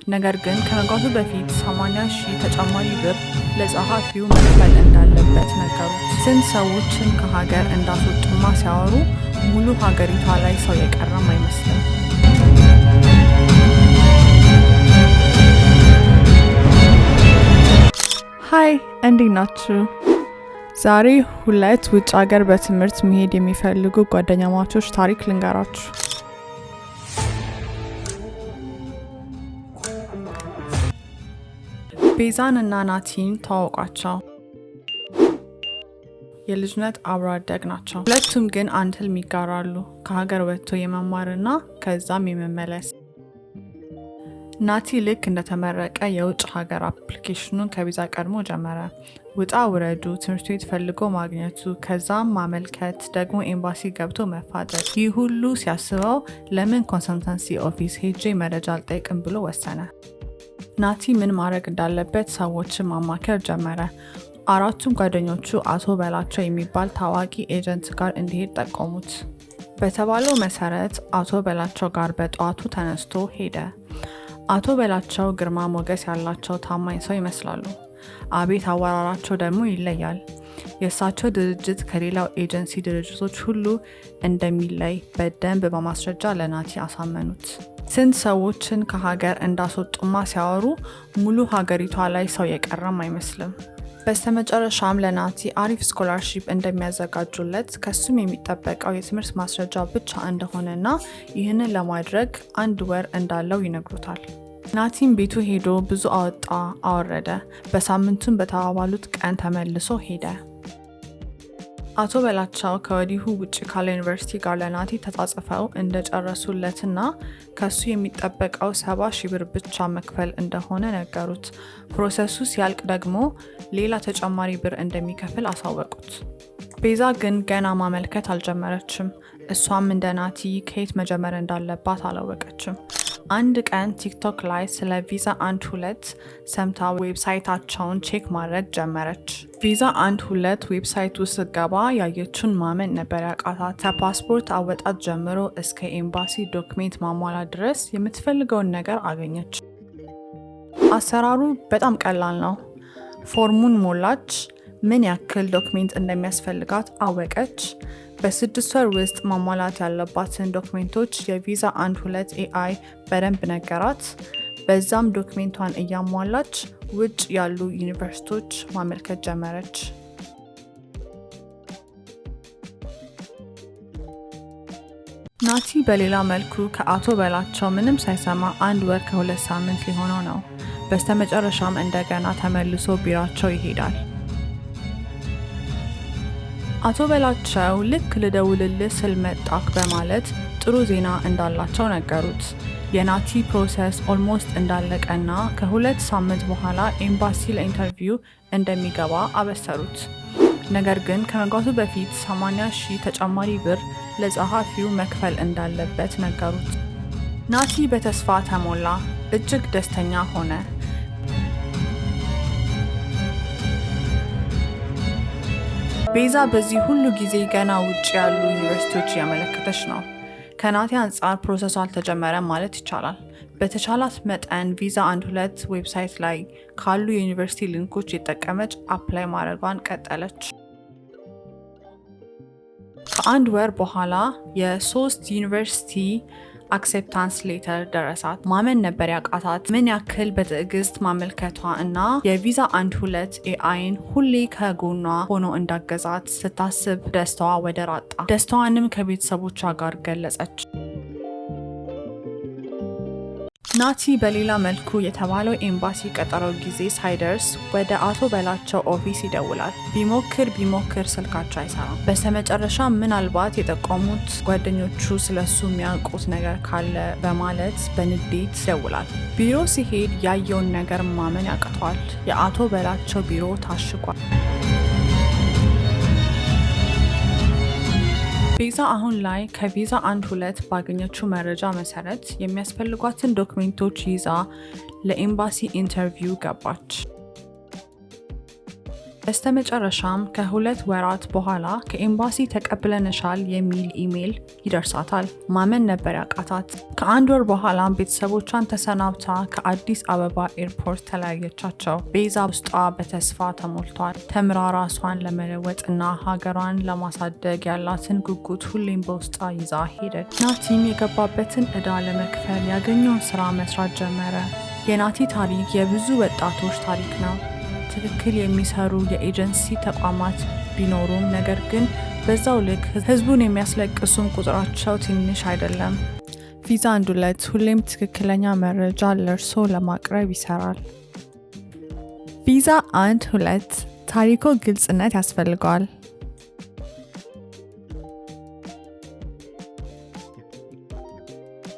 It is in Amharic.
ነገር ግን ከመግባቱ በፊት 80 ሺህ ተጨማሪ ብር ለጸሐፊው መክፈል እንዳለበት ነገሩት። ስንት ሰዎችን ከሀገር እንዳስወጡማ ሲያወሩ ሙሉ ሀገሪቷ ላይ ሰው የቀረም አይመስልም። Hi፣ እንዴት ናችሁ? ዛሬ ሁለት ውጭ ሀገር በትምህርት መሄድ የሚፈልጉ ጓደኛማቾች ታሪክ ልንገራችሁ። ቤዛን እና ናቲን ተዋውቋቸው። የልጅነት አብሮ አደግ ናቸው። ሁለቱም ግን አንድ ህልም ይጋራሉ፣ ከሀገር ወጥቶ የመማርና ከዛም የመመለስ። ናቲ ልክ እንደተመረቀ የውጭ ሀገር application ኑን ከቤዛ ቀድሞ ጀመረ። ውጣ ውረዱ፣ ትምህርት ቤት ፈልጎ ማግኘቱ፣ ከዛም ማመልከት፣ ደግሞ ኤምባሲ ገብቶ መፋጠጥ፣ ይህ ሁሉ ሲያስበው ለምን consultancy office ሄጄ መረጃ አልጠይቅም ብሎ ወሰነ። ናቲ ምን ማድረግ እንዳለበት ሰዎችን ማማከር ጀመረ። አራቱም ጓደኞቹ አቶ በላቸው የሚባል ታዋቂ agent ጋር እንዲሄድ ጠቆሙት። በተባለው መሰረት አቶ በላቸው ጋር በጠዋቱ ተነስቶ ሄደ። አቶ በላቸው ግርማ ሞገስ ያላቸው ታማኝ ሰው ይመስላሉ። አቤት አወራራቸው ደግሞ ይለያል። የእሳቸው ድርጅት ከሌላው ኤጀንሲ ድርጅቶች ሁሉ እንደሚለይ በደንብ በማስረጃ ለናቲ አሳመኑት። ስንት ሰዎችን ከሀገር እንዳስወጡማ ሲያወሩ ሙሉ ሀገሪቷ ላይ ሰው የቀረም አይመስልም። በስተመጨረሻም ለናቲ አሪፍ scholarship እንደሚያዘጋጁለት፣ ከሱም የሚጠበቀው የትምህርት ማስረጃ ብቻ እንደሆነና ይህንን ለማድረግ አንድ ወር እንዳለው ይነግሩታል። ናቲም ቤቱ ሄዶ ብዙ አወጣ አወረደ። በሳምንቱም በተባባሉት ቀን ተመልሶ ሄደ። አቶ በላቸው ከወዲሁ ውጭ ካለ ዩኒቨርሲቲ ጋር ለናቲ ተጻጽፈው እንደጨረሱለትና ከሱ የሚጠበቀው 70,000 ብር ብቻ መክፈል እንደሆነ ነገሩት። Process ኡ ሲያልቅ ደግሞ ሌላ ተጨማሪ ብር እንደሚከፍል አሳወቁት። ቤዛ ግን ገና ማመልከት አልጀመረችም። እሷም እንደ ናቲ ከየት መጀመር እንዳለባት አላወቀችም። አንድ ቀን ቲክቶክ ላይ ስለ ቪዛ 12 ሰምታ website ኣቸውን check ማድረግ ጀመረች። ቪዛ 12 website ውስጥ ስትገባ ያየችውን ማመን ነበር ያቃታት። ከፓስፖርት አወጣት ጀምሮ እስከ ኤምባሲ document ማሟላት ድረስ የምትፈልገውን ነገር አገኘች። አሰራሩ በጣም ቀላል ነው። ፎርሙን ሞላች፣ ምን ያክል document እንደሚያስፈልጋት አወቀች። በ6 ወር ውስጥ ማሟላት ያለባትን document ኦች የቪዛ 12 AI በደንብ ነገራት። በዛም document ቷን እያሟላች ውጭ ያሉ ዩኒቨርሲቲዎች ማመልከት ጀመረች። ናቲ በሌላ መልኩ ከአቶ በላቸው ምንም ሳይሰማ አንድ ወር ከ2 ሳምንት ሊሆነው ነው። በስተመጨረሻም እንደገና ተመልሶ ቢሯቸው ይሄዳል። አቶ በላቸው ልክ ልደውልልህ ስል መጣክ በማለት ጥሩ ዜና እንዳላቸው ነገሩት። የናቲ process almost እንዳለቀና ከ2 ሳምንት በኋላ ኤምባሲ ለ interview እንደሚገባ አበሰሩት። ነገር ግን ከመግባቱ በፊት 80 ሺህ ተጨማሪ ብር ለጸሐፊው መክፈል እንዳለበት ነገሩት። ናቲ በተስፋ ተሞላ፣ እጅግ ደስተኛ ሆነ። ቤዛ በዚህ ሁሉ ጊዜ ገና ውጭ ያሉ ዩኒቨርሲቲዎች እያመለከተች ነው። ከናቲ አንጻር process ኡ አልተጀመረም ማለት ይቻላል። በተቻላት መጠን ቪዛ 12 website ላይ ካሉ የዩኒቨርሲቲ link ኦች እየተጠቀመች apply ማድረጓን ቀጠለች። ከአንድ ወር በኋላ የሶስት ዩኒቨርሲቲ acceptance letter ደረሳት። ማመን ነበር ያቃታት ምን ያክል በትዕግስት ማመልከቷ እና የቪዛ 12 AI ን ሁሌ ከጎኗ ሆኖ እንዳገዛት ስታስብ ደስታዋ ወደር አጣ። ደስታዋንም ከቤተሰቦቿ ጋር ገለጸች። ናቲ በሌላ መልኩ የተባለው ኤምባሲ ቀጠሮ ጊዜ ሳይደርስ ወደ አቶ በላቸው office ይደውላል። ቢሞክር ቢሞክር ስልካቸው አይሰራም። በስተመጨረሻ ምናልባት የጠቆሙት ጓደኞቹ ስለሱ የሚያውቁት ነገር ካለ በማለት በንዴት ይደውላል። ቢሮ ሲሄድ ያየውን ነገር ማመን ያቅተዋል። የአቶ በላቸው ቢሮ ታሽጓል። ቤዛ አሁን ላይ ከቪዛ 12 ባገኘችው መረጃ መሰረት የሚያስፈልጓትን document ኦች ይዛ ለኤምባሲ interview ገባች። በስተመጨረሻም ከ2 ወራት በኋላ ከኤምባሲ ተቀብለንሻል የሚል ኢሜይል ይደርሳታል። ማመን ነበር ያቃታት። ከአንድ ወር በኋላም ቤተሰቦቿን ተሰናብታ ከአዲስ አበባ ኤርፖርት ተለያየቻቸው። ቤዛ ውስጧ በተስፋ ተሞልቷል። ተምራ ራሷን ለመለወጥና ሀገሯን ለማሳደግ ያላትን ጉጉት ሁሌም በውስጧ ይዛ ሄደች። ናቲም የገባበትን ዕዳ ለመክፈል ያገኘውን ስራ መስራት ጀመረ። የናቲ ታሪክ የብዙ ወጣቶች ታሪክ ነው። ትክክል የሚሰሩ የኤጀንሲ ተቋማት ቢኖሩም ነገር ግን በዛው ልክ ህዝቡን የሚያስለቅሱም ቁጥራቸው ትንሽ አይደለም። ቪዛ አንድ ሁለት ሁሌም ትክክለኛ መረጃ ለእርሶ ለማቅረብ ይሰራል። ቪዛ አንድ ሁለት፣ ታሪኮ ግልጽነት ያስፈልገዋል።